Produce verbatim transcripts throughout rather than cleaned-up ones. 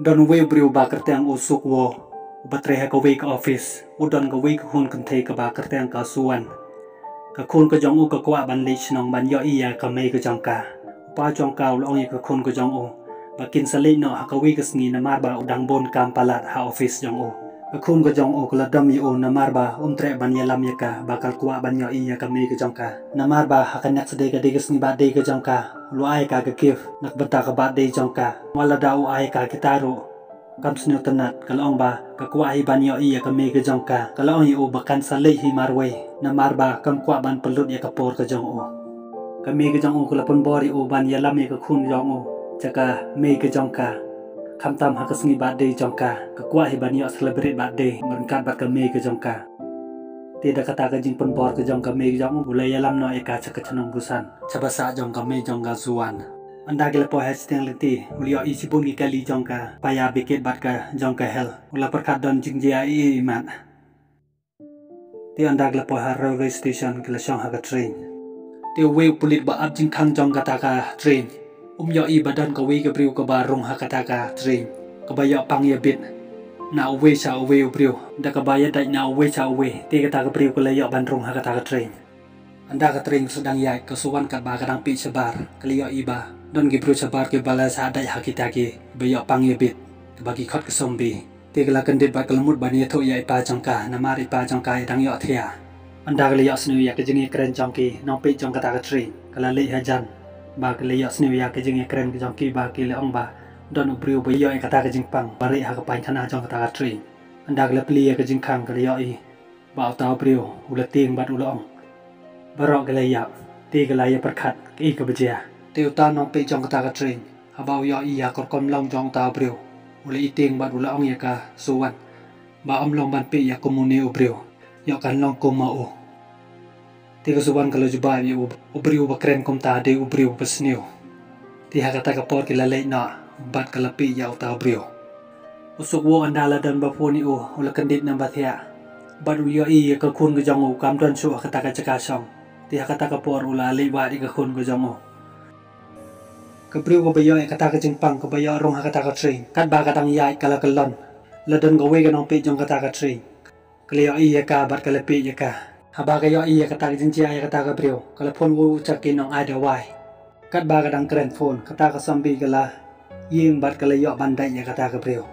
Don uwei u briew ba kyrteng u Suk Wo, uba trei ha kawei ka office, u don kawei ka khun kynthei kaba kyrteng ka Suwan. Ka khun ka jong u ka kwah ban leit shnong ban ïohi ïa ka mei ka jong ka. U pa jong ka u la ong ïa ka khun ka jong u ba kin sa leit noh ha kawei ka sngi namar ba u dang bun kam palat ha office jong u. Ka khun ka jong u ka la dom ïa u namar ba um treh ban ïalam ïa ka ba ka la kwah ban ïohi ïa ka mei ka jong ka. Namar ba ha ka next day ka dei ka sngi birthday ka jong ka, u la ai ka ka gift na ka bynta ka birthday jong ka. Wat lada u ai ka kita ruh, kam sngewtynnat, ka la ong ba ka kwah hi ban ïohi ïa ka mei ka jong ka. Ka la ong ïa u ba kan sa leit hi marwei namar ba kam kwah ban pynlut ïa ka por ka jong u. Ka mei ka jong u ka la pynbor ïa u ban ïalam ïa ka khun jong u sha ka mei ka jong ka. Khamtam ha ka sngi birthday jong ka, ka kwah hi ban ïoh celebrate birthday ryngkat bad ka mei ka jong ka. Te da kata ka jingpynbor ka jong ka mei ka jong u, u la ïalam noh ïa ka sha ka chnong Busan, sha basa jong ka mei jong ka Suwan. Ynda ki la poi ha shiteng lynti, u la ïohi shibun ki kali jong ka fire brigade bad ka jong ka health. U la pyrkhat don jingjia ei ei mat. Te ynda ki la poi ha railway station ki la shong ha ka train. Te uwei u pulit ba ap jingkhang jong kata ka train um ïohi ba don kawei ka briew kaba rung ha kata ka train, kaba ïoh pang ïa bit na uwei sha uwei u briew, da kaba ïa dait na uwei sha uwei. Te kata ka briew ka la ïoh ban rung ha kata ka train. Ynda ka train ka sdang ïaid, ka Suwan katba ka dang peit shabar, ka la ïohi ba don ki briew shabar kiba la shah dait ha kita kiba ïoh pang ïa bit, kaba ki khot ka zombie. Te ka la kyndit bad ka la mut ban ïathuh ïa i pa jong ka, namar i pa jong ka i dang ïoh thiah. Ynda ka la ïohsngew ïa ka jingïakren jong ki nongpeit jong kata ka train, ka la leit hajan ba ka la ïohsngew ïa ka jingïakren jong ki ba ki la ong ba don u briew ba ïoh ïa kata ka jingpang ba rieh ha ka painkhana jong kata ka train. Ynda ka la plie ïa ka jingkhang, ka la ïohi ba uta u briew u la tieng bad u la ong. Baroh ki la ïap, te ki la ïa pyrkhat kaei kaba jia. Te uta u nongpeit jong kata ka train, haba u ïohi ïa ka rukom long jong uta u briew, u la ïa tieng bad u la ong ïa ka Suwan ba ym long ban peit ïa kum une u briew, ïoh kan long kum ma u. Te ka Suwan ka la jubab ïa u, u briew ba kren kumta dei u briew ba sniew. Te ha kata ka por ki la leit noh bad ka la peit ïa uta u briew. U Suk Wo ynda la don ba phone ïa u, u la kyndit na ba thiah bad u ïohi ïa ka khun ka jong u kam don shuh ha kata ka jaka shong. Te ha kata ka por u la leit wad ïa ka khun ka jong u. Ka briew kaba ïoh ïa kata ka jingpang kaba ïoh rung ha kata ka train, katba ka dang ïaid ka la kyllon, la don kawei ka nongpeit jong kata ka train. Ka la ïohi ïa ka bad ka la peit ïa ka. Haba ka ïohi ïa kata ka jingjia ïa kata ka briew, ka la phone wut sha ki nongai dawai. Katba ka dang kren phone, kata ka zombie ka la ïeng bad ka la ïoh ban dait ïa kata ka briew.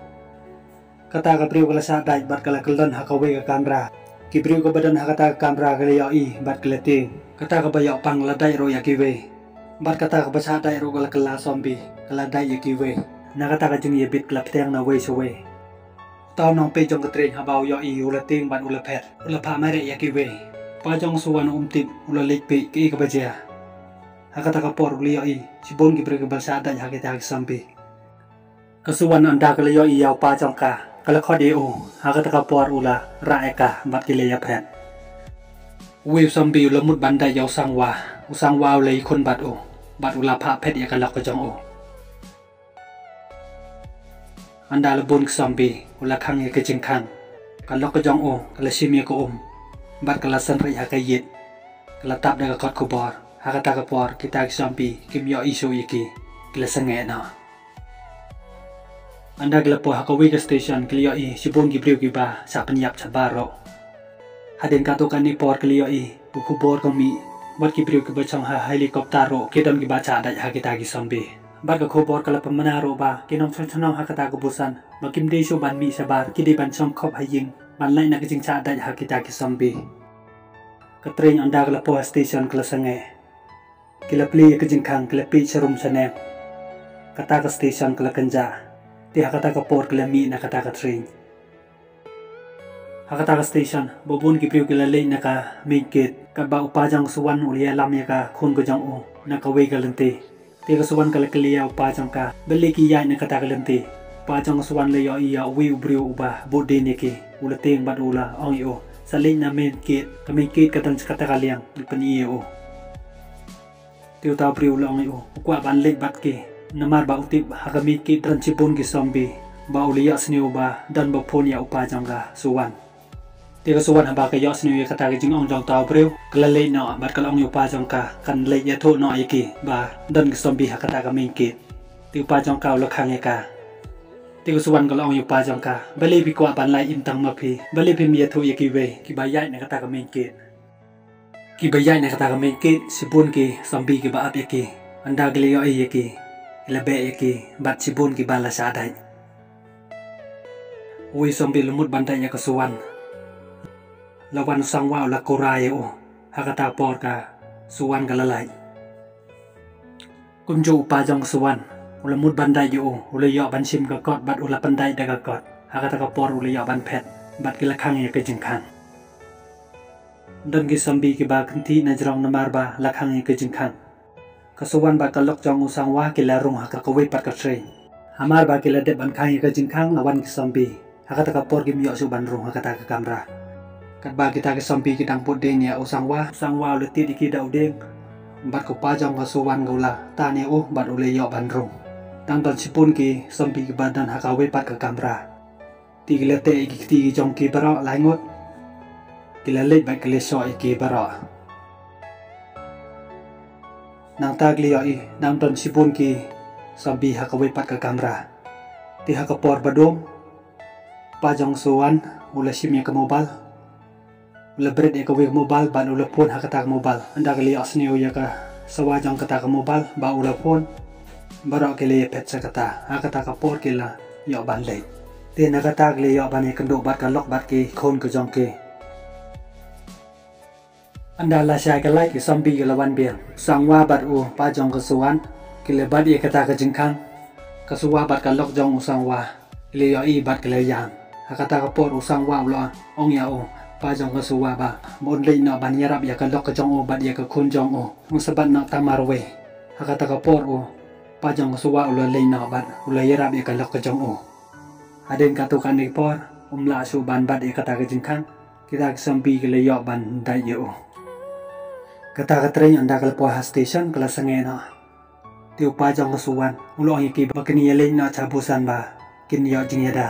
Kata ka briew ka la shah dait bad ka la kyllon ha kawei ka kamra. Ki briew kiba don ha kata ka kamra ki la ïohi bad ki la tieng. Kata kaba ïoh pang la dait ruh ïa kiwei. Bad kata kaba shah dait ruh ka la kylla zombie, ka la dait ïa kiwei. Na kata ka jingïabit ka la pteng na wei sha wei. Uta u nongpeit jong ka train haba u ïohi u la tieng bad u la phet, u la phah mareh ïa kiwei. Pa jong Suwan um tip, u la leit peit kaei kaba jia. Ha kata ka por u la ïohi shibun ki briew kiba la shah dait ha kita ki zombie. Ka Suwan ynda ka la ïohi ïa u pa jong ka, ka la khot ïa u. Ha kata ka por u la rah ïa ka bad ki la ïaphet. Uwei u zombie u la mut ban dait ïa u Sangwa. U Sangwa u la ïakhun bad u, bad u la phah phet ïa ka lok ka jong u. Ynda la bun ki zombie, u la khang ïa ka jingkhang. Ka lok ka jong u ka la shim ïa ka um bad ka la synreit ha ka ïit. Ka la tap da ka kot khubor. Ha kata ka por kita ki zombie kim ïohi shuh ïa ki. Ki la sangeh noh. Ynda ki la poi ha kawei ka station ki la ïohi shibun ki briew kiba shah pynïap shabar ruh. Hadien katto katne por ki la ïohi ba khubor ka mih, bad ki briew kiba shong ha helicopter ruh ki don kiba shah dait ha kita ki zombie. Bad ka khubor ka la pynbna ruh ba ki nongshong shnong ha kata ka Busan ba kim dei shuh ban mih shabar, ki dei ban shong khop ha ïing ban lait na ka jingshah dait ha kita ki zombie. Ka train ynda ka la poi ha station ka la sangeh. Ki la plie ïa ka jingkhang, ki la peit sharum shaneng. Kata ka station ka la kynjah. Te ha kata ka por ki la mih na kata ka train. Ha kata ka station, ba bun ki briew ki la leit na ka main gate, katba u pa jong Suwan u la ïalam ïa ka khun ka jong u na kawei ka lynti. Te ka Suwan ka la kylli ïa u pa jong ka balei ki ïaid na kata ka lynti. U pa jong Suwan la ïohi ïa uwei u briew uba bud dien ïa ki, u la tieng bad u la ong ïa u, sa leit na main gate, ka main gate ka don sha kata ka liang, ngi pyni ïa u. Te uta u briew u la ong ïa u, u kwah ban leit bad ki, namar ba u tip ha ka main gate don shibun ki zombie, ba u la ïohsngew ba don ba phone ïa u pa jong ka Suwan. Te ka Suwan haba ka ïohsngew ïa kata ka jingong jong uta u briew, ka la leit noh bad ka la ong ïa u pa jong ka kan leit ïathuh noh ïa ki ba don ki zombie ha kata ka main gate. Te u pa jong ka u la khang ïa ka. Te ka Suan ka la ong ïa u pa jong ka, balei phi kwah ban lait im tang ma phi, balei phim ïathuh ïa kiwei kiba ïaid na kata ka main gate. Kiba ïaid na kata ka main gate shibun ki zombie kiba ap ïa ki. Ynda ki la ïohi ïa ki, ki la beh ïa ki, bad shibun kiba la shah dait. Uwei u zombie u la mut ban dait ïa ka Suan. La wan u Sangwa u la kura ïa u. Ha kata ka por ka Suan ka la lait. Kumjuh u pa jong ka Suan u la mut ban dait ïa u, u la ïoh ban shim ka kot bad u la pyndait da ka kot. Ha kata ka por u la ïoh ban phet bad ki la khang ïa ka jingkhang. Don ki zombie kiba kynthih na jrong namar ba la khang ïa ka jingkhang. Ka Suan bad ka lok jong u Sangwa ki la rung ha kawei pat ka train. Hamar ba ki la dep ban khang ïa ka jingkhang, la wan ki zombie. Ha kata ka por kim ïoh shuh ban rung ha kata ka kamra. Katba kita ki zombie ki dang bud dieng ïa u Sangwa, u Sangwa u la tied ïa ki da u dieng. Bad u pa jong ka Suan u la tan ïa u bad u la ïoh ban rung. Dang don shibun ki zombie kiba don ha kawei pat ka kamra. Te ki la teh ïa ki kti jong ki baroh lai ngut. Ki la leit bad ki la shoh ïa ki baroh. Nangta ki la ïohi dang don shibun ki zombie ha kawei pat ka kamra. Te ha ka por ba dum, pa jong ka Suan u la shim ïa ka mobile. U la bret ïa kawei ka mobile bad u la phone ha kata ka mobile. Ynda ki la ïohsngew ïa ka sawa jong kata ka mobile ba u la phone, baroh ki la ïaphet sha kata. Ha kata ka por ki la ïoh ban leit. Te na kata ki la ïoh ban ïakynduh bad ka lok bad ki khun ka jong ki. Ynda la shai ka lait ki zombie ki la wan biang. Sangwa bad u pa jong ka Suan ki la bat ïa kata ka jingkhang. Ka Suwa bad ka lok jong u Sangwa ki la ïohi bad ki la ïam. Ha kata ka por u Sangwa u la ong ïa u pa jong ka Suwa ba, ba un leit noh ban ïarap ïa ka lok ka jong u bad ïa ka khun jong u. Un sa bat noh tang marwei. Ha kata ka por u pa jong ka Suwa u la leit noh bad u la ïarap ïa ka lok ka jong u. Hadien katto katne por, um lah shuh ban bat ïa kata ka jingkhang, kita ki zombie ki la ïoh ban dait ïa u. Kata ka train ynda ka la poi ha station ka la sangeh noh. Te u pa jong ka Suwan u la ong ïa ki ba kin ïaleit noh sha Busan ba kin ïoh jingïada.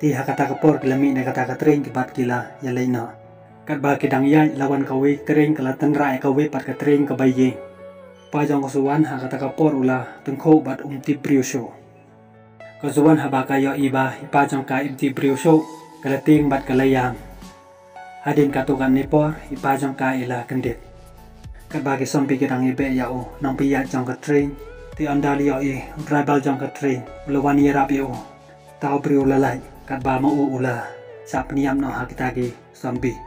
Te ha kata ka por ki la mih na kata ka train ki bat ki la ïaleit noh. Katba ki dang ïaid la wan kawei ka train ka la tynrah ïa kawei pat ka train kaba ïeng. Pa jong ka Suwan ha kata ka por u la tyngkhuh bad um tip briew shuh. Ka Suwan haba ka ïohi ba i pa jong ka im tip briew shuh, ka la tieng bad ka la ïam. Hadien katto katne por i pa jong ka i la kyndit. Katba ki zombie ki dang ïabeh ïa u, nongpynïaid jong ka train, te ynda la ïohi u driver jong ka train u la wan ïarap ïa u. Uta u briew u la lait katba ma u u la shah pynïap noh ha kita ki zombie.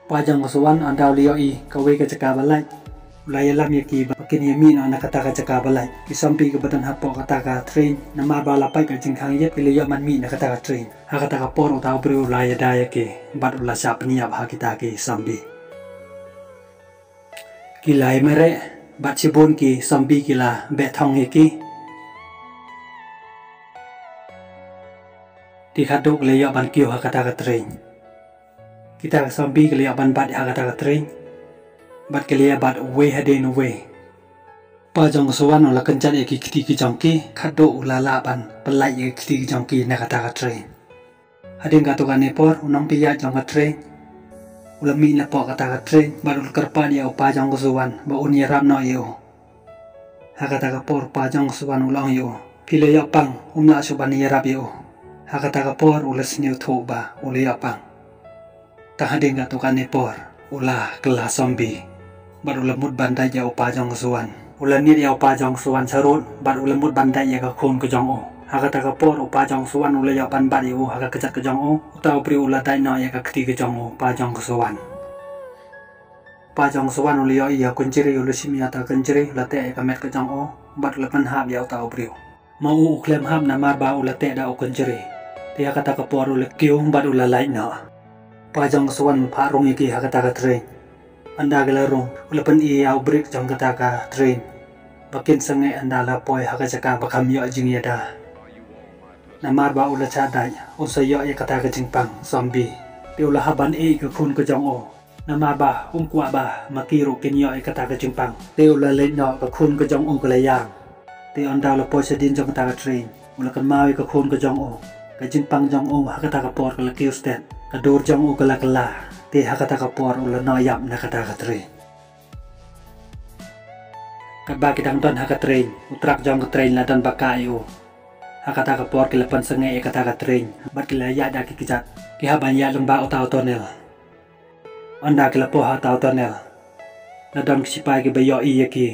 Pa jong ka Suwan ynda u la ïohi kawei ka jaka ba lait, u la ïalam ïa ki ba kin ïamih noh na kata ka jaka ba lait. Ki zombie kiba don hapoh kata ka train, namar ba la pait ka jingkhang ïit ki la ïoh ban mih na kata ka train. Ha kata ka por uta u briew u la ïada ïa ki bad u la shah pynïap ha kita ki zombie. Ki la ïamareh bad shibun ki zombie ki la beh thong ïa ki. Te khadduh ki la ïoh ban kiew ha kata ka train. Kita ki zombie ki la ïoh ban bat ha kata ka train. Bad ki la ïa bat uwei hadien uwei. Pa jong ka Suwan u la kynjat ïa ki kti ki jong ki khadduh u la lah ban pynlait ïa ki kti ki jong ki na kata ka train. Hadien katto katne por u nongpynïaid jong ka train u la mih napoh kata ka train bad u la kyrpad ïa u pa jong ka Suwan ba un ïarap noh ïa u. Ha kata ka por pa jong ka Suwan u la ong ïa u, phi la ïoh pang, um lah shuh ban ïarap ïa u. Ha kata ka por u la sngewthuh ba u la ïoh pang. Tang hadien katto katne por u la kylla zombie bad u la mut ban dait ïa u pa jong ka Suwan. U la niad ïa u pa jong ka Suwan sharud bad u la mut ban dait ïa ka khun ka jong u. Ha kata ka por u pa jong ka Suwan u la ïoh ban bat ïa u ha ka kjat ka jong u. Uta u briew u la dait noh ïa ka kti ka jong u pa jong ka Suwan. Pa jong ka Suwan u la ïohi ïa u kynjri, u la shim ïa uta u kynjri, u la teh ïa ka met ka jong u bad u la pynhap ïa uta u briew. Ma u u khlem hap namar ba u la teh da u kynjri. Te ha kata ka por u la kiew bad u la lait noh. Pa jong ka Suwan phah rung ïa ki ha kata ka train. Ynda ki la rung u la pyni ïa u brake jong kata ka train ba kin sangeh ynda la poi ha ka jaka ba kham ïoh jingïada. Namar ba u la shah dait un sa ïoh ïa kata ka jingpang zombie. Te u la hap ban ïeh ïa ka khun ka jong u. Namar ba um kwah ba ma ki ruh kin ïoh ïa kata ka jingpang. Te u la leit noh, ka khun ka jong u ka la ïam. Te ynda u la poi shadien jong kata ka train u la kynmaw ïa ka khun ka jong u. Ka jingpang jong u ha kata ka por ka la kiew stet. Ka dur jong u ka la kylla. Te ha kata ka por u la noh ïap na kata ka train. Katba ki dang don ha ka train, u truck jong ka train la don ba kah ïa u. Ha kata ka por ki la pynsangeh ïa kata ka train bad ki la ïaid da ki kjat. Ki hap ban ïaid lyngba uta u tunnel. Ynda ki la poi ha uta u tunnel, la don ki shipai kiba ïohi ïa ki.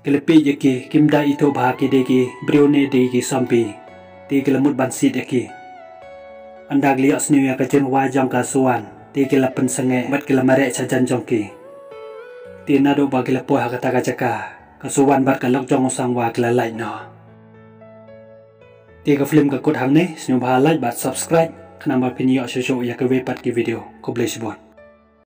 Ki la peit ïa ki, kim da ithuh ba ki dei ki briew ne dei ki zombie. Te ki la mut ban siat ïa ki. Ynda ki la ïohsngew ïa ka jingrwai jong ka Suan, te ki la pynsangeh bad ki la mareh sha jan jong ki. Te naduh ba ki la poi ha kata ka jaka, ka Suan bad ka lok jong u Sangwa ki la lait noh. Te ka film ka kut hangne, sngewbha like bad subscribe, khnang ba phin ïoh shuh shuh ïa kiwei pat ki video. Khublei shibun.